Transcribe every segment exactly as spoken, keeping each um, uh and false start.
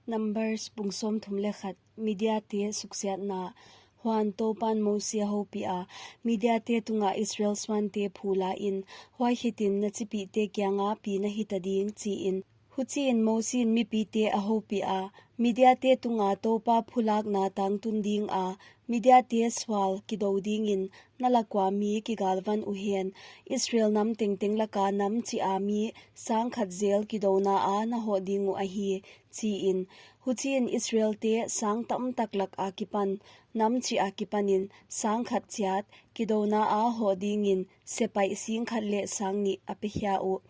Numbers bung sawmthum leh khat. Midiate suksiatna. Huan Toupan Mosi a houpiha, Midiate tungah Israel suante phula in, huai khitin na chipihte kianga pi na hita ding, chiin. Huchiin Mosiin mipite a houpiha, Midiate tunga Toupa phulakna tangtun dinga, Midiate sual kidou dingin na lak ua mi kigalvan uhen, Israel nam tengteng laka nam chih a mi sangkhat zel kidouna a na hoh ding uh ahi, chiin. Huchiin Israelte sang tamtak lak akipan, nam chih akipanin sangkhat chiat kidouna a hoh dingin sepaih singkhat leh sangnih a pekhia uh.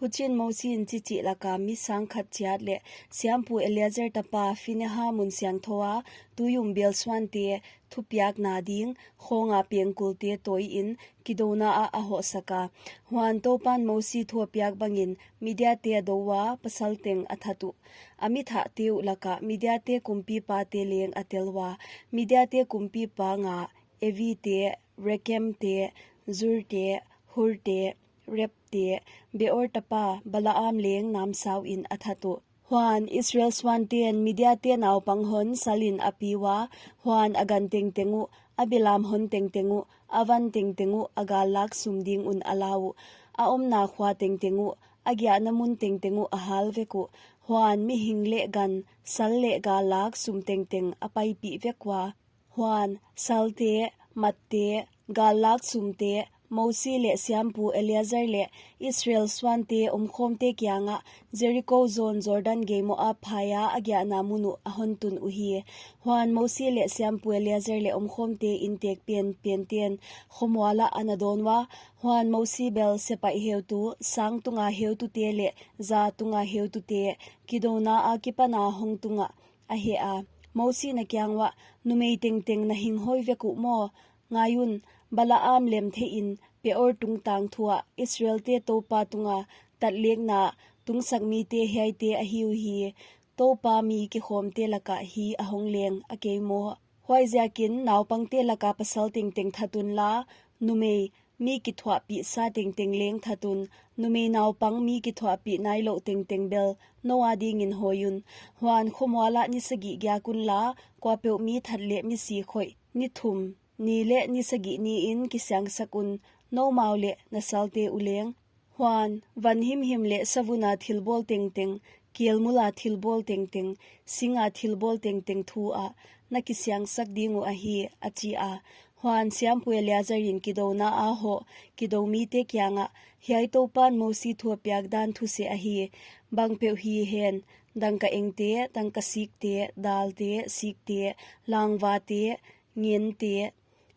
Huchiin Mosiin chichih laka mi sangkhat chiat leh siampu Eleazar tapa Phinehas mun siangthou a tuiumbel suante thupiakna ding khawnga pengkulte tawiin kidouna ah a hohsaka. Huan Toupan Mosi thu a piak bangin Midiate a dou ua, pasal teng a that uh. A mithahte uh laka Midiate kumpipate leng a tel ua. Midiate kumpipa nga Evite, Rekemte, Zurte, Hurte, Repte, Beor tapa Balaam leng namsauin a that uh. Huan Israel suanten Midiate naupang hon salin a pi ua, huan a gan tengteng uh, a belam hon tengteng uh, a van tengteng uh a gallak sum ding un a la uh, a omna khua tengteng uh, a giahna mun tengteng uh a hal vek uh. Huan mihing leh gan, sal leh gallak sum tengteng a paipih vek ua. Huan salte, matte, gallak sumte, Mosi leh siampu Eleazar leh Israel suante omkhawmte kiangah Jeriko zawn Jordan gei Moab phaia a giahna mun uh a hon tun uhi. Huan Mosi leh siampu Eleazar leh omkhawmte intek penpenten khomualah a na dawn ua. Huan Mosi bel sepaih heutu, sang tunga heutute leh za tunga heutute, kidouna akipana hong tungah a heh a. Mosiin a kiang uah, numei tengteng na hing hoi vek uh maw? Ngai un, Balaam lem theihin Peor tungtang thu ah Israelte Toupa tunga tatlekna tungsak mite hiaite ahi uhi. Toupa mi kikhawmte lakah hi a hong leng a kei maw? Huaiziakin naupangte laka pasal tengteng that unla, numei mi kithuahpih sa tengteng leng that un, numei naupang mi kithuahpih nailouh tengteng bel nou adingin hawi un. Huan khomualah ni sagih giak unla, kuapeuh mi that leh misi khoih ni thum ni leh ni sagih niin kisiangsak un, noumau leh na salte uh leng. Huan van himhim leh savuna thilbawl tengteng, kelmula thilbawl tengteng, singa thilbawl tengteng thu ah na kisiangsak ding uh ahi, a chi a. Huan siampu Eleazarin kidouna a hoh kidoumite kiangah, hiai Toupan Mosi thu a piak dan thu seh ahi. Bangpeuh hi hen, dangka engte, dangka sikte, dalte, sikte, langvate, ngente,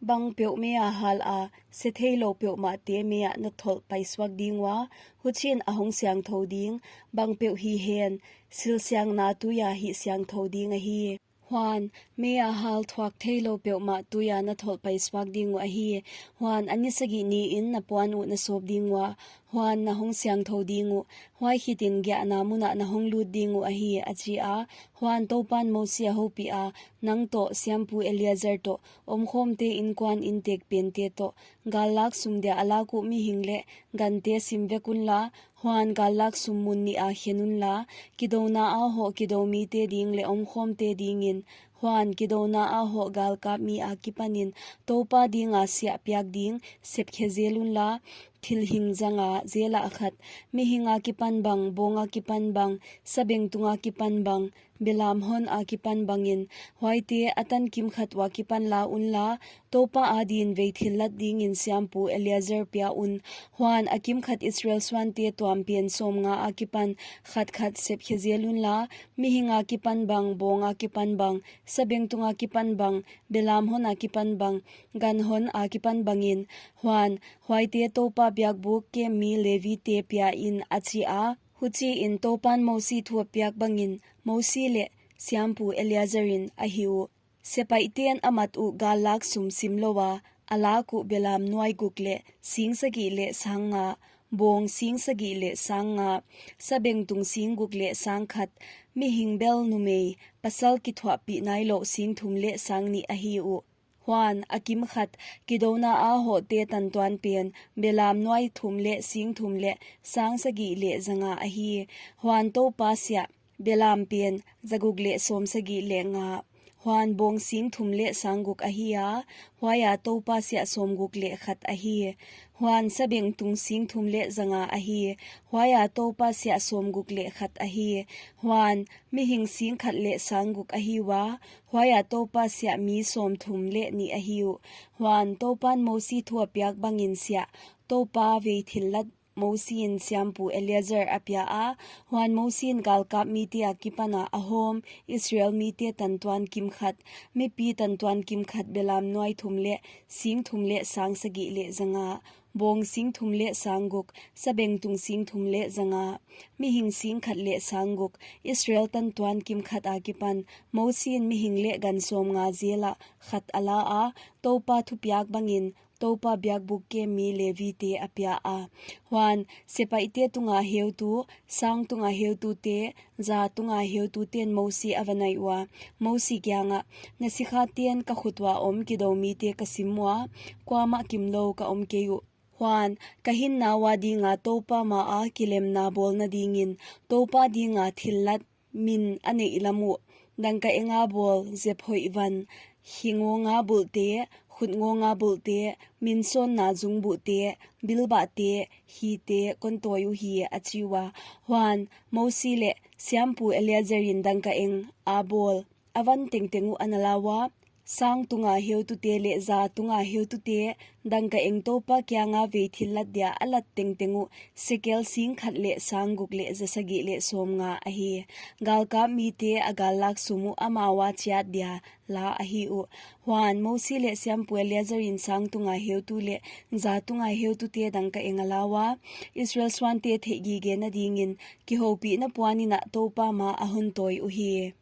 bangpeuh meia hala se theilou peuhmahte meiah na tholh paisuak ding ua, huchiin a hong siangthou ding. Bangpeuh hi hen, silsiangna tuia hih siangthou ding ahi. Huan meia hal thuak theilou peuhmah tuia na tholh paisuak ding uh ahi. Huan a ni sagih niin na puan uh na sawp ding ua, huan na hong siangthou ding uh. Huai khitin giahna munah na hong lut ding uh ahi, a chi a. Huan Toupan Mosi a houpiha, nang toh siampu Eleazar toh, omkhawmte inkuan intek pente toh, gallak sum dia a lak uh mihing leh gante sim vek unla, huan gallak sum mun nih a khen unla, kidouna a hoh kidoumite ding leh omkhawmte dingin. Huan kidouna a hoh galkap mi akipanin Toupa dinga siah piak ding sepkhe zel unla, thilhing zanga zelah khat, mihing akipan bang, bawng akipan bang, sabengtung akipan bang, belam hon akipan bangin, huaite a tan kimkhat ua kipan la unla, Toupa adin vei thillat dingin siampu Eleazar pia un. Huan a kimkhat Israel suante tuampen sawmnga akipan khatkhat sepkhe zel unla, mihing akipan bang, bawng akipan bang, sabengtung akipan bang, belam hon akipan bang, gan hon akipan bangin. Huan huaite Toupa biakbuk kemmi Levite piain, a chi a. Huchiin Toupan Mosi thu a piak bangin Mosi leh siampu Eleazarin a hih uh. Sepaihten a mat uh gallak sum simloua a lak uh belam nuai guk leh sing sagih leh sang nga, bawng sing sagih leh sang nga, sabengtung sing guk leh sang khat, mihing bel numei pasal kithuahpih nailouh sing thum leh sang nih ahi uh. Huan a kimkhat kidouna a hohte tantuan pen belam nuai thum leh sing thum leh sang sagih leh zanga ahi. Huan Toupa siah Belam pen zaguk leh sawmsagih leh nga. Huan bawng sing thum leh sang guk ahi a, huaia Toupa siah sawmguk leh khat ahi. Huan sabengtung sing thum leh zanga ahi, huaia Toupa siah sawmguk leh khat ahi. Huan mihing sing khat leh sang guk ahi ua, huaia Toupa siah mi sawmthum leh nih ahi uh. Huan Toupan Mosi thu a piak bangin siah Toupa vei thillat Mosi in siampu Eleazar a pia a. Huan Mosi in galkap mite akipana a hawm Israel mite tantuan kimkhat, mipi tantuan kimkhat belam nuai thum leh sing thum leh sang sagih leh zanga, bawng sing thum leh sang guk, sabengtung sing thum leh zanga, mihing sing khat leh sang guk, Israel tantuan kimkhat akipan Mosi in mihing leh gan sawmnga zel ah khat a la a, Toupa thupiak bangin Toupa biakbuk kemmi Levite a pia a. Huan sepaihte tunga heutu, sang tunga heutute, za tunga heututen Mosi a va naih ua, Mosi kiangah, na sikhaten ka khut ua om kidou mite ka sim ua, kuamah kimlou ka om kei uh. Huan ka hinna ua dinga Toupa maa kilemna bawlna dingin Toupa dinga thillat min a neih lam uh, dangka enga bawl zep hoih van, hi ngawnga bulhte, khut ngawnga bulhte, min sawnna zungbuhte, bilbahte, hite kon tawi uhi, a chi ua. Huan Mosi leh siampu Eleazar in dangka eng a bawl a van tengteng uh ana la ua, sang tunga heutute leh za tunga heutute, dangka eng Toupa kianga vei thillat dia a lat tengteng uh sekel sing khat leh sang guk leh za sagih leh sawmnga ahi. Galkap mite a gallak sum uh amau a chiat dia la ahi uh. Huan Mosi leh siampu Eleazar in sang tunga heutu leh za tunga heutute dangka eng a la ua, Israel suante theihgigena dingin kihoupihna puanin ah Toupa maa a hon tawi uhi.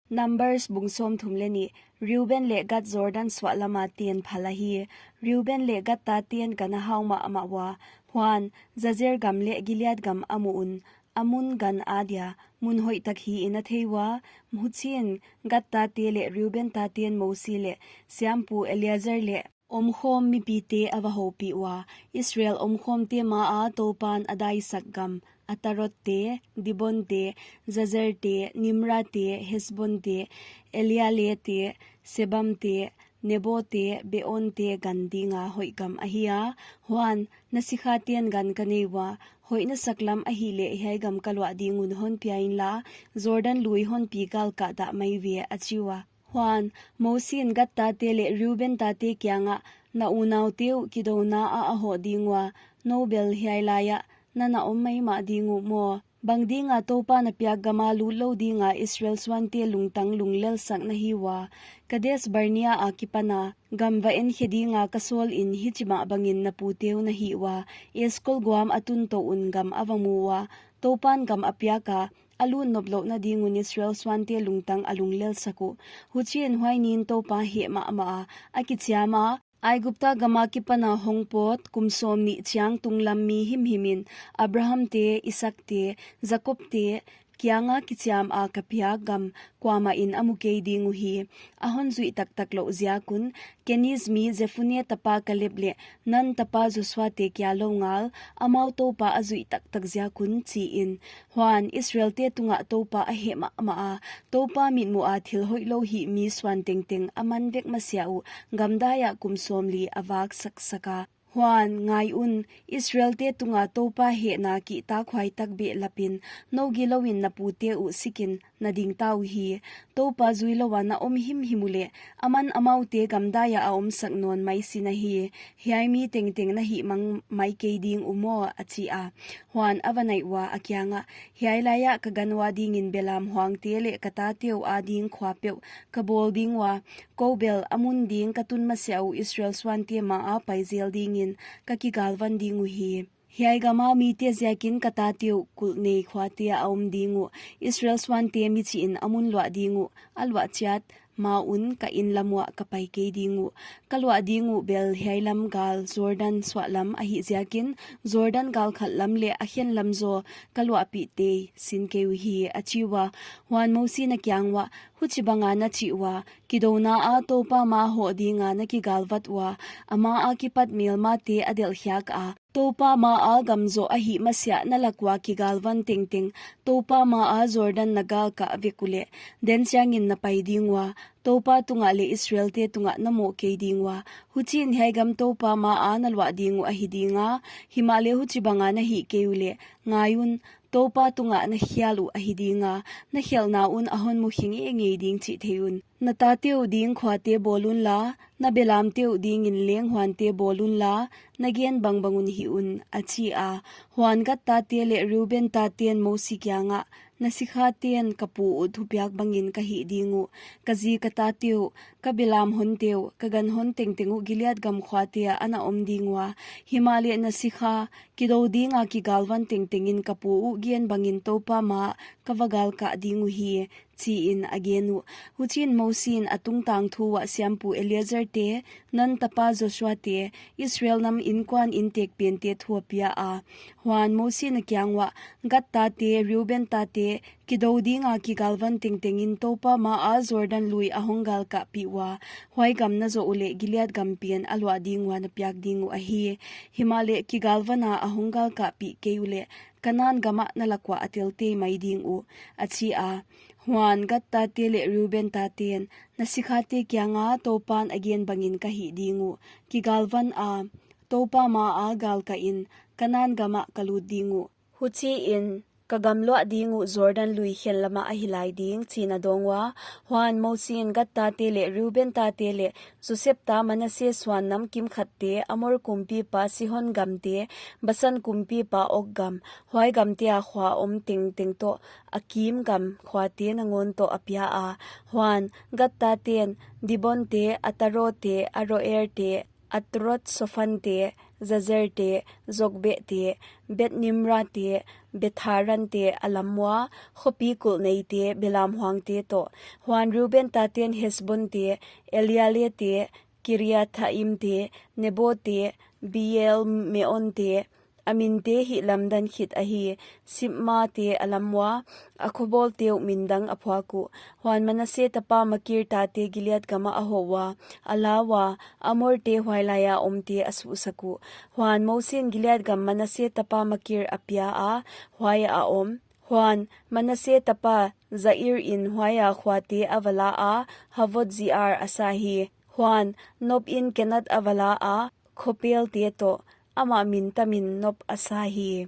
Numbers bung sawmthum leh nih. Reuben leh Gad Jordan suahlama ten phal ahi. Reuben leh Gad taten gan a hau mahmah ua. Huan Jazer gam leh Gilead gam a mu un, a mun gan adia mun hoihtak hiin a thei ua. Huchiin Gad tate leh Reuben taten Mosi leh siampu Eleazar leh omkhawm mipite a va houpih ua, Israel omkhawmte maa Toupan a daisak gam, Atarotte, Dibonte, Jazerte, Nimrate, Hesbonte, Elealete, Sebamte, Nebote, Beonte gan dinga hoih gam ahi a. Huan na sikhaten gan ka nei ua, hoih na sak lam ahihleh hiai gam ka luah ding un hon pia inla, Jordan lui hon pi galkah dah mai ve, a chi ua. Huan Mosi in Gad tate leh Reuben tate kiangah, na unaute uh kidouna ah a hoh ding ua, nou bel hiai laiah na na om maimah ding uh maw? Bang dinga Toupa na piak gama lut lou dinga Israel suante lungtang lunglelsak na hi ua? Kades Barnea akipana gam va enkhe dinga ka sawlin hichimah bangin na pute uh na hih ua, Eskol guam a tun tou un gam a va mu ua, Toupan gam a piaka, a lut nop louhna ding un Israel suante lungtang a lunglelsak uh. Huchiin huai niin Toupa heh mahmah a, a kichiam a, Aigupta gama kipana hongpawt kum sawmnih chiang tunglam mi himhimin Abrahamte, Isaakte, Jakobte kianga kichiama ka piak gam kuamahin a mu kei ding uhi. A hon zuih taktak louh ziak un, Keniz mi Jephune tapa Kaleb leh Nun tapa Joshuate kia lou ngal, amau Toupa a zuih taktak ziak un, chiin. Huan Israelte tungah Toupa a heh mahmah a, Toupa mitmuha thil hoihlou hihmi suan tengteng a man vek masiah uh gamdai ah kum sawmli a vak saksak a. Huan ngai un, Israelte tunga Toupa hehna kihtakhuai tak behlapin, nou gilouin na pute uh sikin na ding ta uhi. Toupa zui louin na om himhim uleh, aman amaute gamdai ah a omsak nawn mai si na hi. Hiai mi tengteng na hihmang mai kei ding uh maw, a chi a. Huan a va naih ua, a kiangah, hiai laiah ka gan ua dingin belam huangte leh ka tate uh ading khua peuh ka bawl ding ua, kou bel a mun ding ka tun masiah uh Israel suante maa pai zel dingin ka kigalvan ding uhi. Hiai gama mite ziakin ka tate uh kulh nei khuate ah a om ding uh, Israel suante michihin a mun luah ding uh, a luah chiat ma un ka inn lam uah ka pai kei ding uh. ka luah ding uh bel hiai lam gal Jordan suahlam ahih ziakin, Jordan gal khat lam leh a khen lam zaw ka luahpih tei sin kei uhi, a chi ua. Huan Mosi in a kiang uah, Huchibanga na chih ua, kidouna a Toupa ma hoh dinga na kigalvat ua, ama akipat melmate a delhkhiak a, Toupa ma a gam zoh ahih masiah na lak ua kigalvan tengteng, Toupa ma a Jordan na galkah vek uleh, den chiangin na pai ding ua, Toupa tungah leh Israelte tungah na moh kei ding ua. Huchiin hiai gam Toupa ma a na luah ding uh ahi dinga, himahleh huchibanga na hih kei uleh, ngai un, Toupa tungah na khial uh ahi dinga, na khelhna un a hon mukhe ngeingei ding chih thei un. Na tate uh ding khuate bawl unla, na belamte uh dingin leng huante bawl unla, na gen bangbang un hih un, a chi a. Huan Gad tate leh Reuben taten Mosi kiangah, Na sikhaten ka pu uh thupiak bangin ka hih ding uh, ka zi ka tate uh, ka belam honte uh, ka gan hon tengteng uh Gilead gam khuate ah ana om ding ua. Himahleh na sikha, kidou dinga kigalvan tengtengin ka pu uh gen bangin Toupa ma ah ka va galkah ding uhi, chiin a gen uh. Huchiin Mosi in a tungtang thu uah siampu Eleazar te, Nun tapa Joshua te, Israel nam inkuan intekpente thu a pia a. Huan Mosi in a kiang uah, Gad tate, Reuben tate, kidou dinga kigalvan tengtengin Toupa ma a Jordan lui a hong galkahpih ua, huai gam na zoh uleh Gilead gam pen a luah ding ua na piak ding uh ahi. Himahleh kigalvana a hong galkahpih kei uleh, Kanan gamah na lak ua a tel tei mai ding uh, a chi a. Huan Gad tate leh Reuben taten, Na sikhate kianga Toupan a gen bangin ka hih ding uh, kigalvan a, Toupa ma a galkahin, Kanan gamah ka lut ding uh. Huchiin, ka gam luah ding uh Jordan lui khen lamah ahi lai ding, chiin a dawng ua. Huan Mosi in Gad tate leh Reuben tate leh Joseph ta Manase suan nam kimkhatte, Amor kumpipa Sihon gamte, Basan kumpipa Og gam, huai gamte a khua om tengteng toh, a kim gam khuate nangawn toh a pia a. Huan Gad taten, Dibon te, Atarot te, Aroer te, Atrot Sofan te, Jazer te, Jogbe te, Bet Nimra te, Betharan te a lam ua, khopi kulhneite, belam huangte toh. Huan Reuben taten Hesbon te, Eleale te, Kiriathaim te, Nebo te, Baal Meon te, a minte hih lamdang khit ahi, Sibma te a lam ua, a khobawlte uh mindang a phuak uh. Huan Manase tapa Makir tate Gilead gamah a hoh ua, a la ua, Amorte huailaia omte a suhsak uh. Huan Mosi in Gilead gam Manase tapa Makir a pia a, huaiah a om. Huan Manase tapa Jair in huaia khuate a va la a, Havot Ziar a sa hi. Huan Nob in Kenat a va la a, khopelte toh, amah min tamin Nob a sa hi.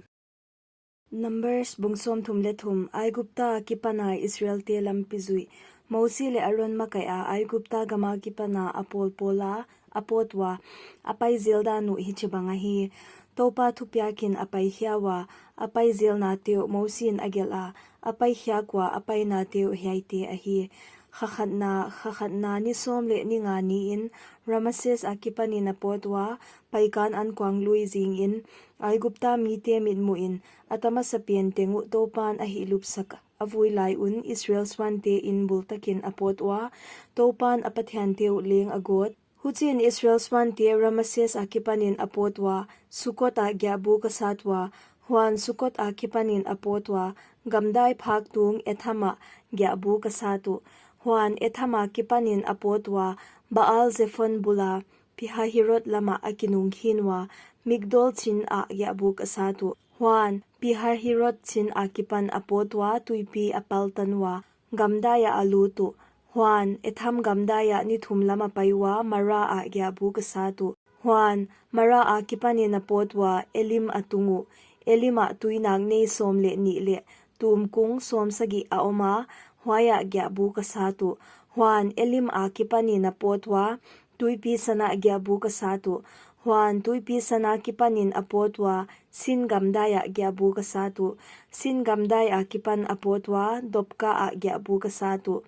Numbers bung sawmthum leh thum. Aigupta akipana Israelte lampi zuih. Mosi leh Aron makaiha Aigupta gama akipana a pawlpawla a pawt ua, a pai zel dan uh hichibang ahi. Toupa thupiakin a paikhia ua, a pai zelnate uh Mosi in a gelh a, a paikhiak ua a painate uh hiaite ahi. Kha khatna, kha khatna ni sawm leh ni nga niin Rameses akipanin a pawt ua, paikan ankuang lui zingin, Aigupta mite mitmuhin, a ta masapen teng uh Toupan a hihlupsak a vui lai un Israel suante in bultakin a pawt ua, Toupan a pathiante uh leng a gawt. Huchiin Israel suante Rameses akipanin a pawt ua, Sukot ah giahbuk a sat ua, huan Sukot akipanin a pawt ua, gamdai phak tung Etham ah giahbuk a sat uh. Huan Etham akipanin a pawt ua, Baal Zephon bula, Pihahirot lamah a kinung khin ua, Migdol chin ah giahbuk a sat uh. Huan Pihahirot chin akipan a pawt ua, tuipi a paltan ua, gamdai ah a lut uh. Huan Etham gamdai ah ni thum lam a pai ua, Mara ah giahbuk a sat uh. Huan Mara akipanin a pawt ua, Elim a tung uh. Elim ah tuinak nei sawm leh nih leh tumkung sawmsagih a om a, huaiah giahbuk a sat uh. Huan Elim akipanin a pawt ua, tuipi Sana giahbuk a sat uh. Huan tuipi Sana kipanin a pawt ua, Sin gamdai ah giahbuk a sat uh. Sin gamdai akipan a pawt ua, Dopka ah giahbuk a sat uh.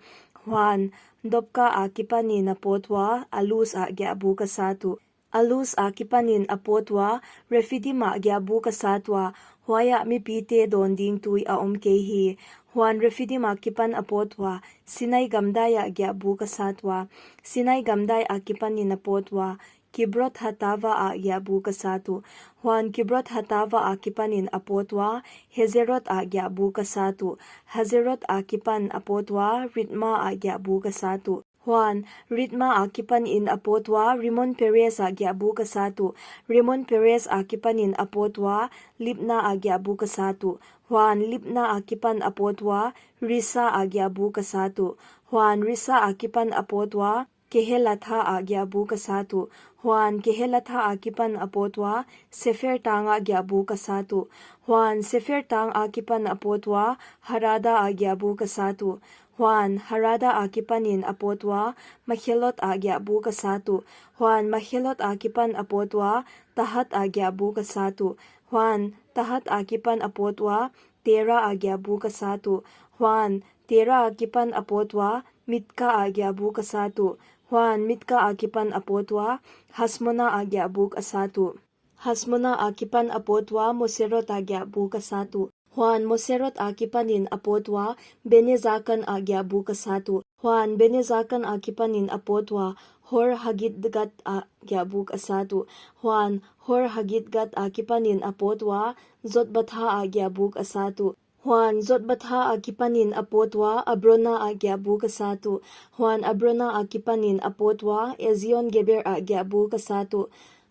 Huan Dopka akipanin a pawt ua, Alus ah giahbuk a sat uh. Alus akipanin a pawt ua, Refidim ah giahbuk a sat ua, huaiah mipite dawn ding tui a om kei hi. Huan Rephidim akipan a pawt ua, Sinai gamdai ah giahbuk a sat ua, Sinai gamdai akipanin a pawt ua, Kibrot Hataava ah giahbuk a sat uh. Huan Kibrot Hataava akipanin a pawt ua, Hazerot ah giahbuk a sat uh. Hazerot akipan a pawt ua, Ritma ah giahbuk a sat uh. Huan Ritma akipanin a pawt ua, Rimon Peres ah giahbuk a sat uh. Rimon Peres akipanin a pawt ua, Libna ah giahbuk a sat uh. Huan Libna akipan a pawt ua, Risa ah giahbuk a sat uh. Huan Risa akipan a pawt ua, Kehelatha ah giahbuk a sat uh. Huan Kehelatha akipan a pawt ua, Sepher tang ah giahbuk a sat uh. Huan Sepher tang akipan a pawt ua, Harada ah giahbuk a sat uh. Huan Harada akipanin a pawt ua, Makhelot ah giahbuk a sat uh. Huan Makhelot akipan a pawt ua, Tahat ah giahbuk a sat uh. Huan Tahat akipan a pawt ua, Tera ah giahbuk a sat uh. Huan Tera akipan a pawt ua, Mitka ah giahbuk a sat uh. Huan Mitka akipan a pawt ua, Hasmona ah giahbuk a sat uh. Hasmona akipan a pawt ua, Moserot ah giahbuk a sat uh. Huan Moserot akipanin a pawt ua, Bene Jaakan ah giahbuk a sat uh. Huan Bene Jaakan akipanin a pawt ua, Hor Hagidgad ah giahbuk a sat uh. Huan Hor Hagidgad akipanin a pawt ua, Jotbatha ah giahbuk a sat uh. Huan Jotbatha akipanin a pawt ua, Abrona ah giahbuk a sat uh. Huan Abrona akipanin a pawt ua, Ezion Geber ah giahbuk a sat uh.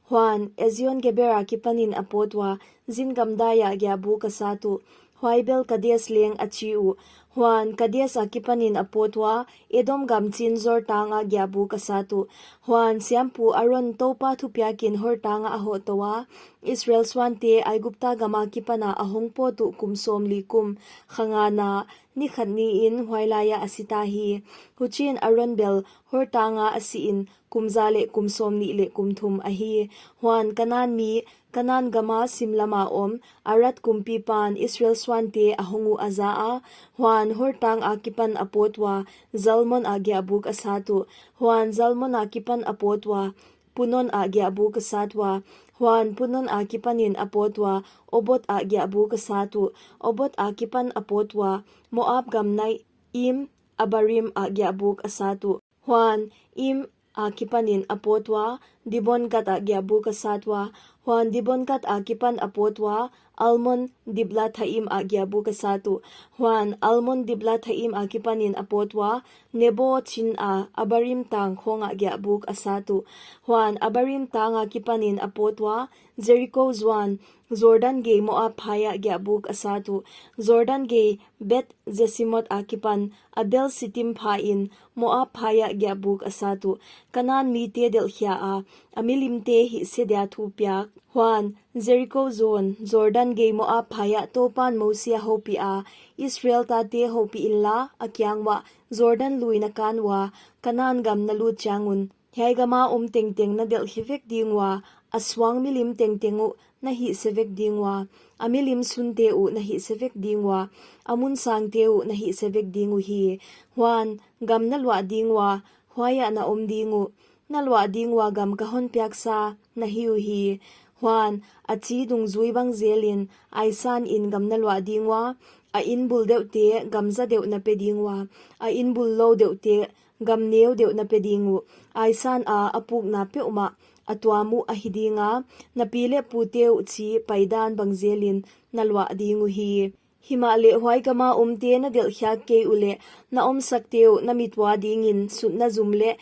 Huan Ezion Geber akipanin a pawt ua, Zin gamdai ah giahbuk a sat uh. Huai bel Kades leng a chi uh. Huan Kades akipanin a pawt ua, Edom gam chin Zoar tang ah giahbuk a sat uh. Huan siampu Aron Toupa thupiakin Hor tang ah a hoh tou a, Israel suante Aigupta gam akipana a hong pawt uh kum sawmli kum, kha ngana, ni khat niin huailai ah a si ta hi. Huchiin Aron bel Hor tang ah a sihin, kum za leh kum sawmnih leh kum thum ahi. Huan Kanan mi, Kanan gama simlama om, Arad kumpipan Israel suante a hong uh a za a. Huan Hor tang akipan a pawt ua, Zalmon ah giahbuk a sat uh. Huan Zalmon akipan a pawt ua, Punon ah giahbuk a sat ua. Huan Punon akipanin a pawt ua, Obot ah giahbuk a sat uh. Obot akipan a pawt ua, Moab gam nai Iim Abarim ah giahbuk a sat uh. Huan Iim akipanin a pawt ua, Dibon Gad ah giahbuk a sat ua. Huan Dibon Gad akipan a pawt ua, Almon Diblathaim ah giahbuk a sat uh. Huan Almon Diblathaim akipanin a pawt ua, Nebo chin a Abarim tang khawng ah giahbuk a sat uh. Huan Abarim tang akipanin a pawt ua, Jeriko zuan, Jordan gei Moab phai ah giahbuk a sat uh. Jordan gei Beth Jesimot akipan, Abel Sitim phain, Moab phai ah giahbuk a sat uh. Kanan mite delhkhia a, a milimte hihse dia thupiak. Huan Jeriko zuan, Jordan gei Moab phai ah Toupan Mosi a houpih a, Israel tate houpih inla, a kiang uah, Jordan lui na kan ua, Kanan gam na lut chiangun, hiai gama om tengteng na delhkhe vek ding ua, a suang milim tengteng uh na hihse vek ding ua, a milim sunte uh na hihse vek ding ua, a mun sangte uh na hihse vek ding uhi. Huan gam na luah ding ua, huai ah na om ding uh, na luah ding ua gam ka hon piaksa na hi uhi. Huan a chi dungzui bang zelin, aisanin gam na luah ding ua, a inn bul deuhte gam za deuh na pe ding ua, a inn bul lou deuhte gam neu deuh na pe ding uh. Aisan a a pukna peuhmah a tuam uh ahi ding a, na pi leh pute uh chi paidan bang zelin na luah ding uhi. Himahleh huai gama omte na delhkhiak kei uleh, na omsakte uh na mit ua dingin sutna zum leh,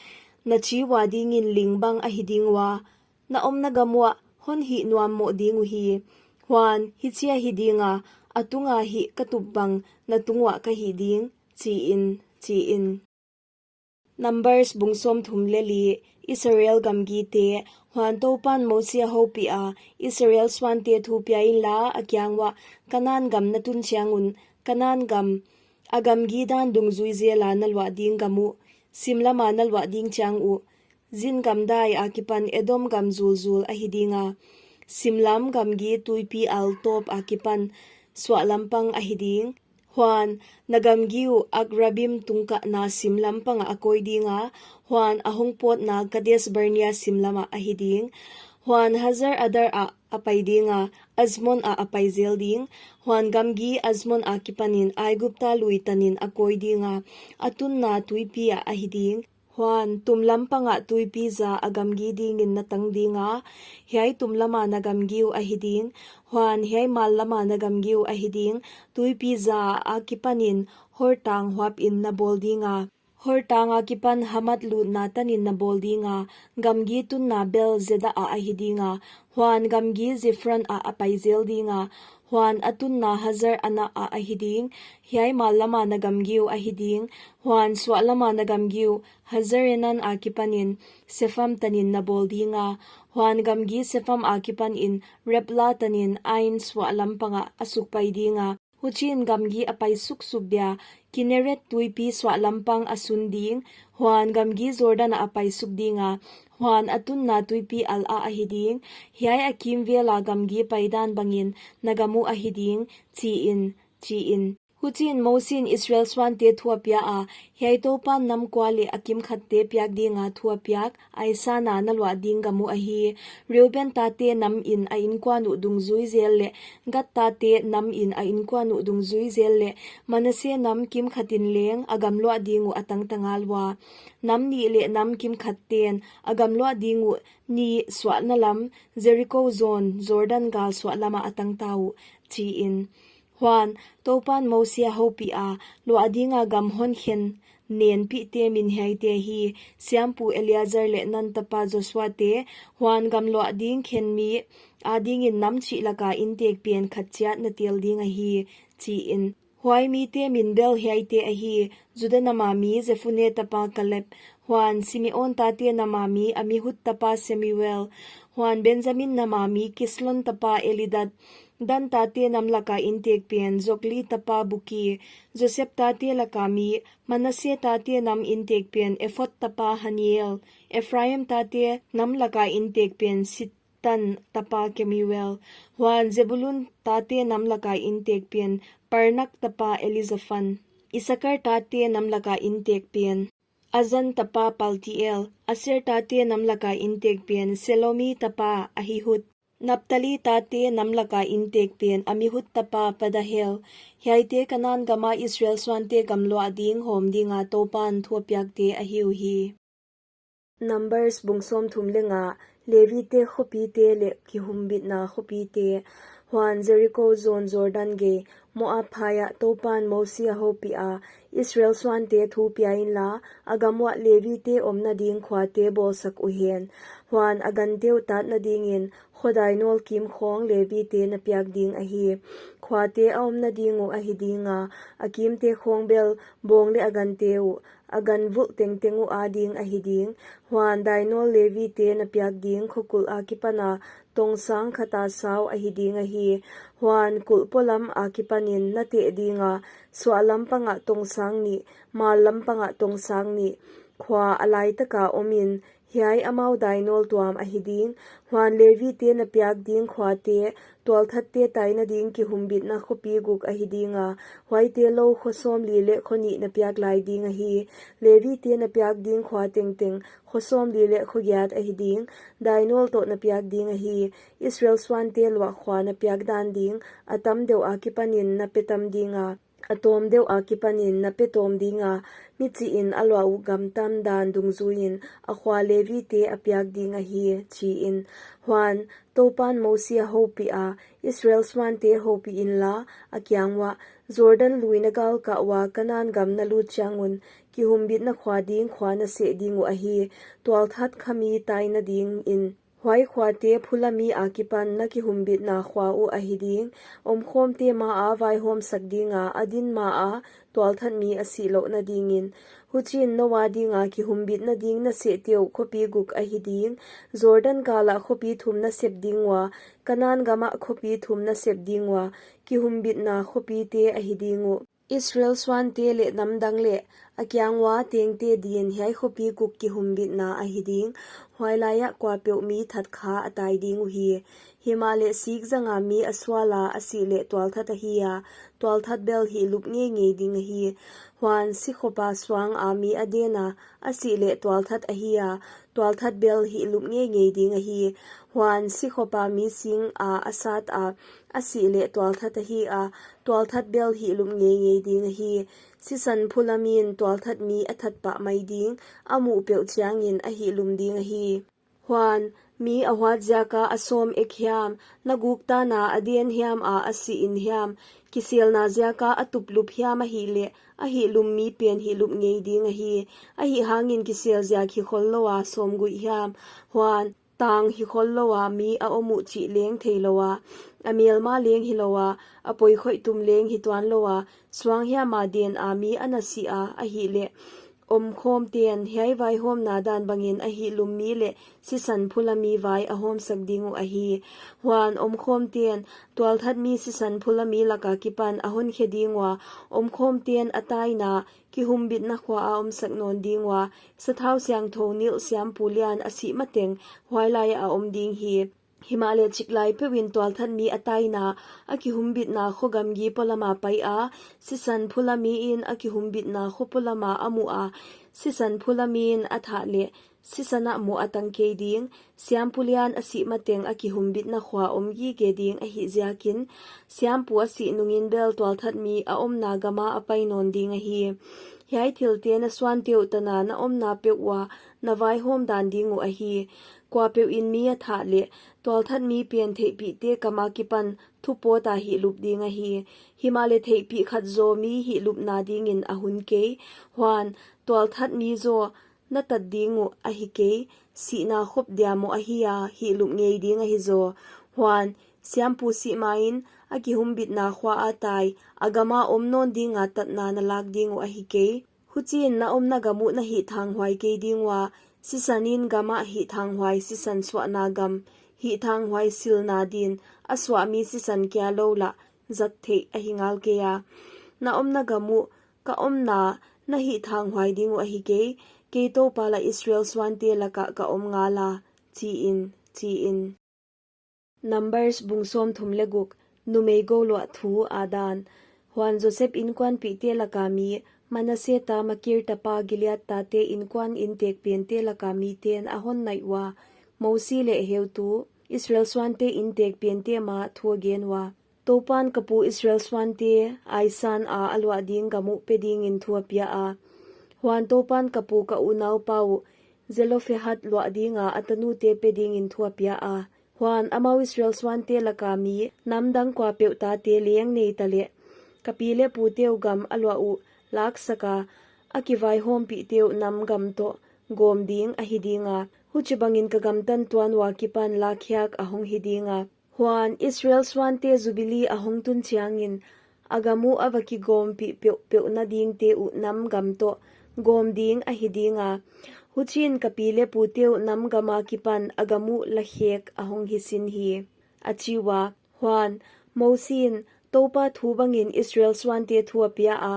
na chi ua dingin ling bang ahi ding ua, na omna gam uah hon hih nuam moh ding uhi. Huan hichi ahi ding a, a tunga hih ka tup bang na tung uah ka hih ding, chiin, chiin. Numbers bung sawmthum leh li. Israel gamgite. Huan Toupan Mosi a houpih a, Israel suante thupia inla, a kiang uah, Kanan gam na tun chiangun, Kanan gam, a gamgi dan dungzui zela na luah ding gam uh, simlama na luah ding chiang uh, Zin gamdai akipan Edom gam zulzul ahi ding a, simlam gamgi tuipi al tawp akipan suahlam pang ahi ding. Huan na gamgi uh Akrabim tungkahna simlam pangah a kawi ding a, huan a hong pawtna Kades Barnea simlamah ahi ding. Huan Hazar Adar ah a pai dinga, Azmon ah a pai zel ding. Huan gamgi Azmon akipanin Aigupta lui tanin a kawi dinga, a tunna tuipi ah ahi ding. Huan tumlam panga tuipi za a gamgi dingin na tang dinga, hiai tumlama na gamgi uh ahi ding. Huan hiai mallama na gamgi uh ahi ding. Tuipi za akipanin Hor tang huapin na bawl dinga, Hor tang akipan Hamat lutna tanin na bawl dinga, gamgi tunna bel Zedad ah ahi dinga. Huan gamgi Zifron ah a pai zel dinga, huan a tunna Hazar Enan ah ahi ding. Hiai mallama na gamgi uh ahi ding. Huan suahlama na gamgi uh Hazar Enan akipanin Sepham tanin na bawl dinga. Huan gamgi Sepham akipanin Ribla tanin Ain suahlam panga a suk pai dinga. Huchiin gamgi a pai suksuk dia, Kineret tuipi suahlam pang a sun ding. Huan gamgi Jordan ah a pai suk dinga, huan a tunna tuipi al ah ahi ding. Hiai a kimvela gamgi paidan bangin na gam uh ahi ding, chiin, chiin. Huchiin Mosiin Israel suante thu a pia a, hiai Toupan nam kua leh a kimkhatte piak dinga thu a piak, Aisana na luah ding gam uh ahi. Reuben tate namin a inkuan uh dungzui zel leh, Gad tate namin a inkuan uh dungzui zel leh, Manase nam kimkhatin leng a gam luah ding uh a tangtang a lua. Nam nih leh nam kimkhatten a gam luah ding uh ni suahna lam, Jeriko zawn Jordan gal suahlamah a tangta uh, chiin. Huan Toupan Mosi a houpiha, luah dinga gam honkhen nenpihte min hiaite hi, siampu Eleazar leh Nun tapa Josuate, huan gam luah ding khen mi adingin nam chih laka intekpen khat chiat na tel ding ahi, chiin. Huai mite min bel hiaite ahi, Juda nama mi Jephune tapa Kaleb, huan Simeon tate nama mi Amihud tapa Semuel, huan Benjamin nama mi Kislon tapa Elidad, Dan tate nam laka intekpen Jogli tapa Buki, Joseph tate laka mi, Manase tate nam intekpen Ephod tapa Haniel, Ephraim tate nam laka intekpen Sit tan tapa Kemuel, huan Zebulun tate nam laka intekpen Parnak tapa Elizaphan, Isakar tate nam laka intekpen Azan tapa Paltiel, Aser tate nam laka intekpen Selomi tapa Ahihud, Naphtali tate nam laka intekpen Amihud tapa Pedahel. Hiaite Kanan gama Israel suante gam luah ding hawm dinga Toupan thu a piakte ahi uhi. Numbers bung sawmthum leh nga. Levite khopite leh kihumbitna khopite. Huan Jeriko zawn Jordan gei, Moab phaiah Toupan Mosi a houpiha, Israel suante thu pia inla, a gam uah Levite omna ding khuate bawlsak uhen. Huan a gante uh tatna dingin, kho dainawl kim khawng Levite na piak ding ahi. Khuate a omna ding uh ahi dinga, a kimte khawng bel, bawng leh a gante uh, a gan vulh tengteng uh ading ahi ding. Huan dainawl Levite na piak ding khokulh akipana tongsang khata sau ahi ding ahi. Huan kulh polam akipanin na teh dinga, suahlam panga tongsang nih, mallam panga tongsang nih, khua a laitaka omin, hiai amau dainawl tuam ahi ding. Huan Levite na piak ding khuate, tualthatte taina ding kihumbitna khopi guk ahi dinga, huaite lou kho sawmli leh kho nih na piak lai ding ahi. Levite na piak ding khua tengteng kho sawmli leh kho giat ahi ding, dainawl toh na piak ding ahi. Israel suante luah khua na piak dan ding, a tam deuh akipanin na pe tam dinga, a tawm deuh akipanin na pe tawm dinga, michihin a luah uh gam tan dan dungzuiin a khua Levite a piak ding ahi, chiin. Huan Toupan Mosi a houpiha, Israel suante houpih inla, a kiang uah, Jordan lui na galkah ua Kanan gam na lut chiangun, kihumbitna khua ding khua na seh ding uh ahi, tualthat khami taina dingin. Huai khuate phula mi akipan na kihumbitna khua uh ahi ding, omkhawmte maa vaihawmsak dinga a din maa tualthat mi a sih louhna dingin. Huchiin nou adinga kihumbitna ding na sehte uh khopi guk ahi ding, Jordan galah khopi thum na sep ding ua, Kanan gamah khopi thum na sep ding ua, kihumbitna khopite ahi ding uh. Israel suante leh namdang leh a kiang ua tengte din hiai khopi guk kihumbitna ahi ding. Huailaiah kuapeuh mi that kha a tai ding uhi. Himahleh sik zanga mi a suala a sih leh tualthat ahi a, tualthat bel hihlup ngeingei ding ahi. Huan sikhopa suanga mi a dena a sih leh tualthat ahi a, tualthat bel hihlup ngeingei ding ahi. Huan sikhopa mi singa a sata a sih leh tualthat ahi a, tualthat bel hihlup ngeingei ding ahi. Sisan phulamin tualthat mi a that pah mai ding, a muh peuh chiangin a hihlum ding ahi. Huan mi a huat ziaka a sawm ek hiam, na guk tana a den hiam a a sih in hiam, kiselna ziaka a tuplup hiam ahihleh, a hihlum mi pen hihlup ngei ding ahi. Ahihhangin kisel ziak hi khol loua sawmguih hiam, huan tang hi khol loua mi a om uh chih leng thei loua, a melma leng hi loua, a poikhoih tum leng hi tuan loua, suang hiama dena mi a na sih a, ahihleh omkhawmten hiai vaihawmna dan bangin a hihlum mi leh sisan phula mi vai a hawmsak ding uh ahi. Huan omkhawmten tualthat mi sisan phula mi laka kipan a honkhe ding ua, omkhawmten a taina kihumbitna khuaa omsak nawn ding ua, sathau siangthou nilh siampu lian a sih mateng huailaiah a om ding hi. Himahleh chiklai peuhin tualthat mi a taina a kihumbitna kho gamgi polama paia, sisan phula miin a kihumbitna kho polama a muha, sisan phula miin a thah leh sisanah moh a tang kei ding. Siampu lian a sih mateng a kihumbitna khua om gige ding ahih ziakin, siampu a sih nungin bel tualthat mi a omna gama a pai nawn ding ahi. Hiai thilte na suante uh tana na omna peuh ua na vaihawm dan ding uh ahi. Kuapeuhin mi a thah leh tualthat mi pen theihpihte kama kipan thupawta hihlup ding ahi. Himahleh theihpih khat zaw mi hihlupna dingin a hun kei. Huan tualthat mi zaw na tat ding uh ahi kei, sihna khop dia moh ahi a, hihlup ngei ding ahi zaw. Huan siampu sih main a kihumbitna khuaa tai, a gama om nawn dinga tatna na lak ding uh ahi kei. Huchiin na omna gam uh na hihthanghuai kei ding ua, sisanin gamah hihthanghuai sisan suahna gam, hihthanghuai silna din a suah mi sisan kia lou lah zat theih ahi ngal kei a. Na omna gam uh ka omna na hihthanghuai ding uh ahi kei, kei Toupa lah Israel suante lakah ka om ngala, chiin, chiin. Numbers bung sawmthum leh guk, numei gouluah thu a dan. Huan Joseph inkuanpihte laka mi, Manasse ta Makir tapa Gilead tate inkuan intekpente laka miten a honnaih ua, Mosi leh heutu, Israel suante intekpente ma thu a gen ua. Toupan ka pu Israel suante aisan a a luah ding gam uh pe dingin thu a pia a. Huan Toupan ka pu ka unaupa uh Zelophehad luah dinga a tanute pe dingin thu a pia a. Huan amau Israel suante laka mi namdang kuapeuh tate leng nei taleh, ka pi leh pute uh gam a luah uh laksaka, a kivaihawmpihte uh nam gam toh gawm ding ahi dinga, huchibangin ka gam tantuan ua kipan lakkhiak a hong hi dinga. Huan Israel suante Jubili a hongtun chiangin, a gam uh a va kigawmpih peuhpeuhna dingte uh nam gam toh gawm ding ahi dinga, huchiin ka pi leh pute uh nam gama kipan a gam uh lakhek a hong hi sin hi, a chi ua. Huan Mosiin Toupa thu bangin Israel suante thu a pia a,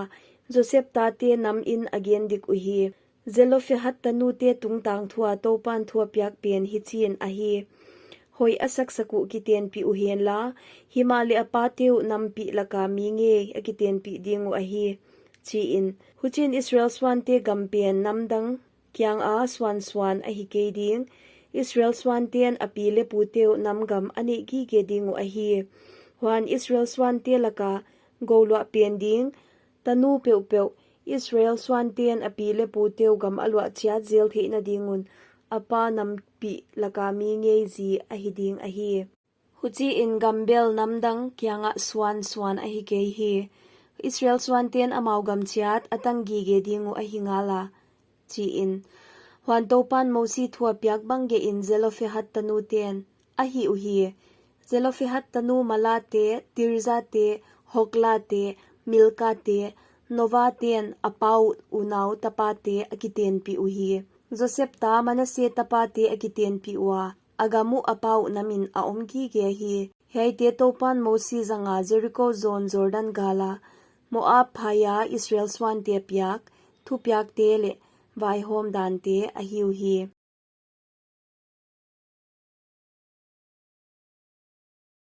Joseph tate namin a gen dik uhi. Zelophehad tanute tungtang thua Toupan thu a piak pen hichiin ahi. Hoih a saksak uh kitenpih uhenla, himahleh a pate uh nampih laka mi ngei a kitenpih ding uh ahi, chiin. Huchiin Israel suante gam pen namdang kianga suansuan ahi kei ding. Israel suanten a pi leh pute uh nam gam a neih gige ding uh ahi. Huan Israel suante laka gouluah pen ding, tanu peuhpeuh, Israel suanten a pi leh pute uh gam a luah chiat zel theihna ding un, a pa nampih laka mi ngei zi ahi ding ahi. Huchiin gam bel namdang kiangah suansuan ahi kei hi. Israel suanten amau gam chiat a tang gige ding uh ahi ngala, chiin. Huan Toupan Mosi thu a piak bang gehin Zelophehad tanuten a hih uhi. Zelophehad tanu Mahlate, Tirzate, Hoglate, Milkate, Noaten a pa uh unau tapate a kitenpih uhi. Joseph ta Manasse tapate a kitenpih ua, a gam uh a pa uh namin a om gige hi. Hiaite Toupan Mosi zanga Jeriko zawn Jordan gala Moab phaia Israel suante piak thupiakte leh vaihawm dante ahi uhi.